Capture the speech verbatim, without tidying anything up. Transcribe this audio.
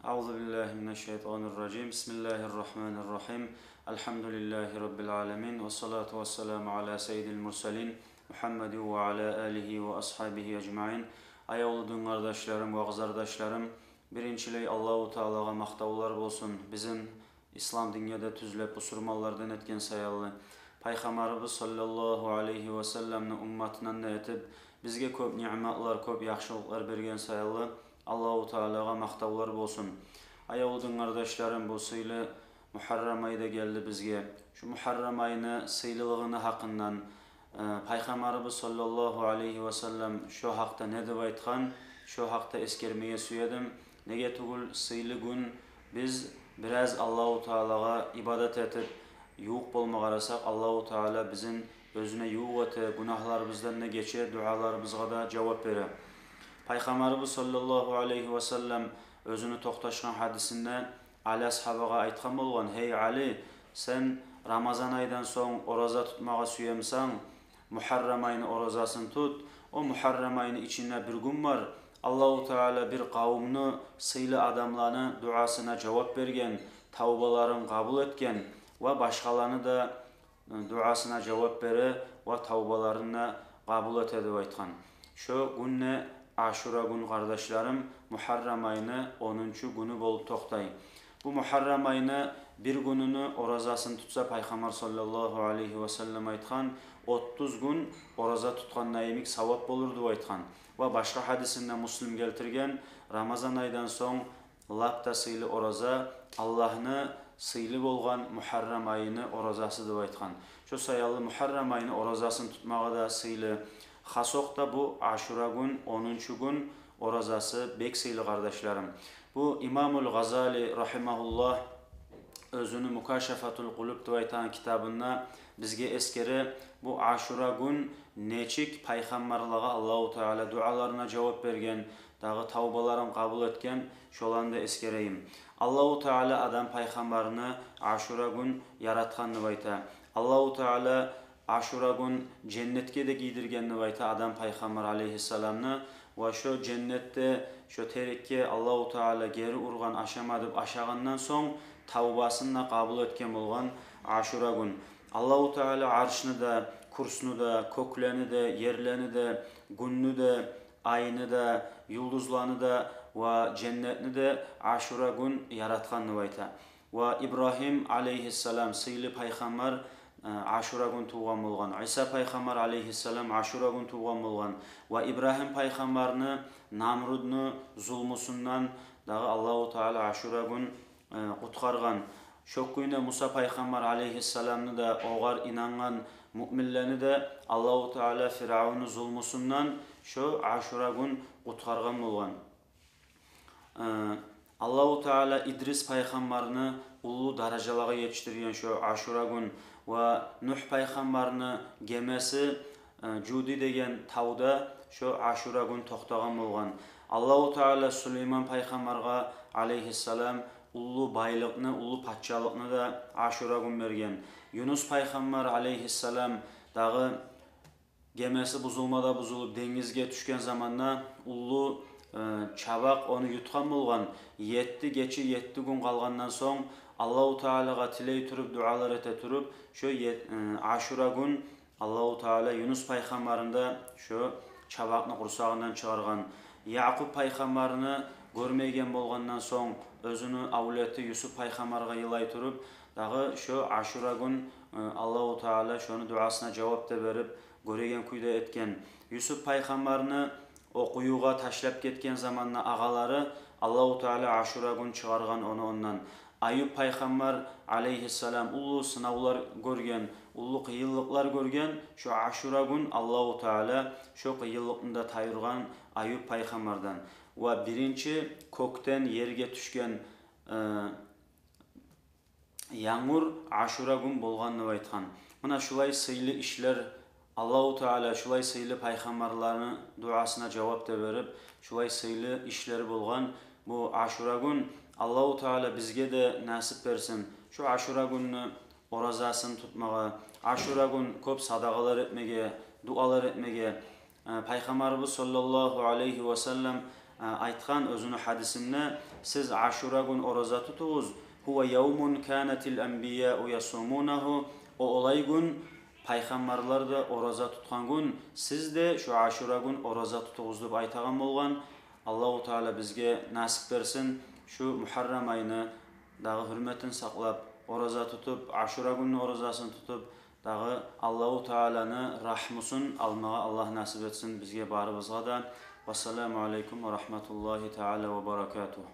أعوذ بالله من الشيطان الرجيم. بسم الله الرحمن الرحيم. الحمد لله رب العالمين. والصلاة والسلام على سيد المرسلين محمد وعلى آله وأصحابه أجمعين. Аявлу дин къардашларым ва къызардашларым, биринчилей Аллагьу Таалагъа макътавлар болсун, бизин ислам динге де тюзлеп бусурманлардан этген саялы. Пайхаммарыбыз саллаллагьу алайгьи ва салламны умматындан да этип, бизге кёп ниъматлар, кёп яхшылыкълар берген саялы Аллагьу Таалагъа макътавлар болсун. Аявлу дин къардашларым, бу сыйлы Мугьаррам ай да гелди бизге. Шу Мугьаррам айны сыйлылыгъыны гьакъындан, э, Пайхаммарыбыз саллаллагьу алайгьи ва саллам шо гьакъда не деп айтгъан, шо гьакъда эсгермеге сюедим. Неге тюгюл, сыйлы гюн, биз бираз Аллагьу Таалагъа ибадат этип, ювукъ болма къарасакъ, Аллагьу Таала бизин оьзюне ювукъ эте, гюнагьларыбыздан да гече, дуаларыбызгъа да жавап бере. Пайхаммарыбыз саллаллагьу алайгьи ва саллам оьзюню токъташгъан гьадисинде Али асгьабагъа айтгъан болгъан: «Гьей Али, сен Рамазан айдан сонг ораза тутмагъа сюемисен, Мугьаррам айны оразасын тут. О Мугьаррам айны ичинде бир гюн бар, Аллагьу Таала бир къавумну, сыйлы адамланы дуасына жавап берген, тавбаларын къабул этген ва башгъаланы да, э, дуасына жавап бере ва тавбаларын да къабул эте», — деп айтгъан. Шо гюн де Ашура гюн, къардашларым, Мугьаррам айны онунчу гюню болуп токътай. Бу Мугьаррам айны бир гюнюню оразасын тутса, Пайхаммар саллаллагьу алайгьи ва саллам айтгъан, отуз гюн ораза тутгъанда йимик савап болур деп айтгъан. Ва башгъа гьадисинде Муслим гелтирген, Рамазан айдан сонг лап да сыйлы ораза Аллагьны сыйлы болгъан Мугьаррам айыны оразасы деп айтгъан. Шо саялы Мугьаррам айыны оразасын тутмагъа да сыйлы. Хасокъда бу Ашура гюн, онунчу гюн оразасы бек сыйлы, къардашларым. Бу Имамул Гъазали рагьимагьуллагь оьзюню Мукашафатул Къулуб деп айтагъан китабында бизге эсгере, бу Ашура гюн нечик пайхаммарлагъа Аллагьу Таала дуаларына жавап берген, дагъы тавбаларын къабул этген, шоланы да эсгерейим. Аллагьу Таала Адам пайхаммарны Ашура гюн яратгъан деп айта. Аллагьу Таала Ашура гюн женнетге де гийдирген деп айта Адам пайхаммар алайгьиссаламны. Ва шо женнетде шо терекге Аллагьу Таала гери ургъан, ашама деп, ашагъандан сонг тавбасын да къабул этген болгъан Ашура гюн. Аллагьу Таала Аршны да, Курсну да, кёклени де, ерлени де, гюнню де, айны да, юлдузланы да ва женнетни де Ашура гюн яратгъан деп айта. Ва Ибрагьим алайгьиссалам, сыйлы пайхаммар, э, Ашура гюн тувгъан болгъан. Иса пайхаммар алайгьиссалам Ашура гюн тувгъан болгъан. Ва Ибрагьим пайхаммарны Намрудну зулмусундан дагъы Аллагьу Таала Ашура гюн, э, къутгъаргъан. Шо кюйде Муса пайхаммар алайгьиссаламны да, огъар инангъан муъминлени де Аллагьу Таала Фиръавунну зулмусундан шо Ашура гюн къутгъаргъан болгъан. Э, Аллагьу Таала Идрис пайхаммарны уллу даражалагъа етишдирген шо Ашура гюн. Ва Нугь пайхаммарны гемеси, э, Жуди деген тавда шо Ашура гюн токътагъан болгъан. Аллагьу Таала Сулейман пайхаммаргъа алайгьиссалам уллу байлыкъны, уллу пачалыкъны да Ашура гюн берген. Юнус пайхаммар алайгьиссалам дагъы гемеси бузулма да бузулуп, денгизге тюшген заманда уллу, э, чабакъ ону ютгъан болгъан. Етти гече, етти гюн къалгъандан сонг, Аллагьу Таалагъа тилей туруп, дуалар эте туруп, шо ет-, э, Ашура гюн Аллагьу Таала Юнус пайхаммарны да шо чабакъны къурсагъындан чыгъаргъан. Якъуб пайхаммарны гёрмейген болгъандан сонг, оьзюню авлети Юсуп пайхаммаргъа йылай туруп, дагъы шо Ашура гюн, э, Аллагьу Таала шону дуасына жавап да берип, гёреген кюйде этген. Юсуп пайхаммарны о къуюгъа ташлап гетген заманда агъалары, Аллагьу Таала Ашура гюн чыгъаргъан ону ондан. Аюп пайхаммар алайгьиссалам уллу сынавлар гёрген, уллу къыйынлыкълар гёрген, шо Ашура гюн Аллагьу Таала шо къыйынлыкъны да тайдыргъан Аюп пайхаммардан. Ва биринчи кёкден ерге тюшген, э, янгур Ашура гюн болгъан деп айтгъан. Муна шулай сыйлы ишлер, Аллагьу Таала шулай сыйлы пайхаммарланы дуасына жавап да берип, шулай сыйлы ишлер болгъан бу Ашура гюн. Аллагьу Таала бизге де насип берсин шо Ашура гюнню оразасын тутмагъа, Ашура гюн кёп садагъалар этмеге, дуалар этмеге. Э, Пайхаммарыбыз саллаллагьу алайгьи ва саллам, айтгъан оьзюню гьадисинде: «Сиз Ашура гюн ораза тутугъуз. Гьува явмун канатил анбияу ясумунагьу. О олай гюн пайхаммарлар да ораза тутгъан гюн, сиз де шу Ашура гюн ораза тутугъуз», – деп айтагъан болгъан. Аллагьу Таала бизге насип берсин шу Мугьаррам айны дагъы гьюрметин сакълап, ораза тутуп, Ашура гюнню оразасын тутуп, дагъы Аллагьу Тааланы рагьмусун алмагъа Аллагь насип этсин бизге барыбызгъа да. Вассаламу алейкум ва рагьматуллагьи таала ва баракатугь.